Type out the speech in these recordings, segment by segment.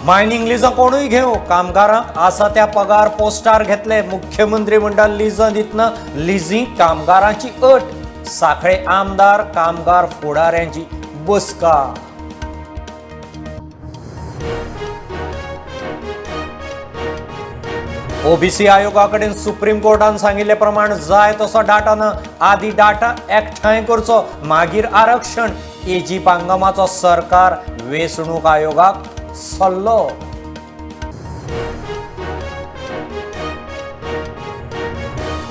Mining लिजां कोणूय घेवं, कामगारांक आसा त्या पगार पोस्टार घेतले. मुख्यमंत्री म्हणटा लिजां दितना लिजींग कामगारांची अट. सांखळे आमदार कामगार फुडाऱ्यांची बसका. ओबीसी आयोगा कडेन सुप्रीम कोर्टान सांगिल्ले प्रमाण जाय तसो डाटा ना, आदी डाटा एकठांय करचो मागीर आरक्षण. एजी पांगमाचो सरकार वेंचणूक आयोगाक सल्लो.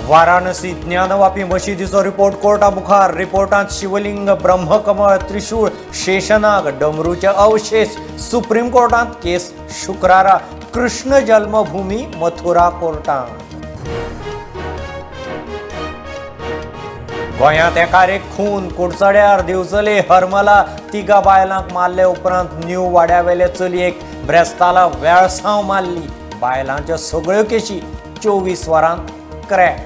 वाराणसी ज्ञानवापी मशिदीचो रिपोर्ट कोर्टा मुखार. रिपोर्टांत शिवलिंग, ब्रह्मकमळ, त्रिशूळ, शेषनाग, डमरूचे अवशेष. सुप्रीम कोर्टांत केस शुक्रारा. कृष्ण जन्मभूमी मथुरा कोर्टांत. गोंयांत एकार एक खून. कुडचड्यार, दिवचले, हरमला तिगा बायलांक मारले उपरांत न्यू वाड्यावेले चलयेक ब्रेस्ताला वेळसांव मारली. बायलांच्यो सगळ्यो केशी 24 वरांत क्रॅक.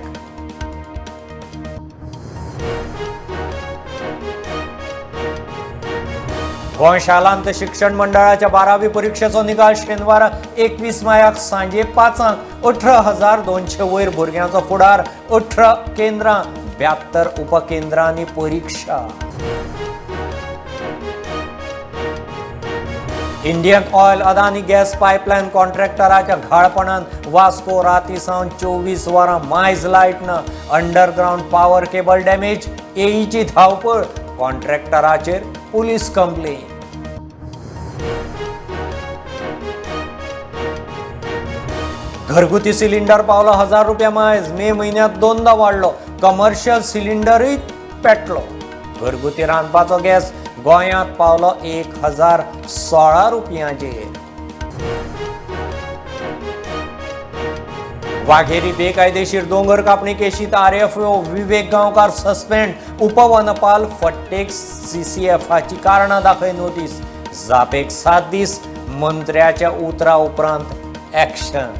गोंय शालांत शिक्षण मंडळाच्या 12वी परिक्षेचो निकाल शेनवारा 21 मायाक सांजे 5 18,200 वयर भुरग्यांचो फुडार. 18 केंद्रां, 72 उपकेंद्रांनी परिक्षा. Indian Oil Adani gas pipeline कॉन्ट्रॅक्टराच्या घाळपणान Vasco राती सावन 24 वरां मायज लायट ना. Underground power cable damage. एईची धांवपळ. कॉन्ट्रॅक्टराचेर पुलीस कंप्लेन. घरगुती सिलिंडर पावलो 1000 रुपया मायज. मे म्हयन्यांत दोनदा वाडलो. कमर्शियल सिलिंडरूय पेटलो. घरगुती रांदपाचो गॅस गोंयांत पावलो 1016 रुपयांचेर. वाघेरी बेकायदेशीर दोंगर कापणी केशीत आरएफओ विवेक गांवकार सस्पेंड. उपवनपाल फट्टेक सीसीएफाची कारणां दाखय नोटीस. जापेक 7 दीस. मंत्र्याच्या उतरा उपरांत ॲक्शन.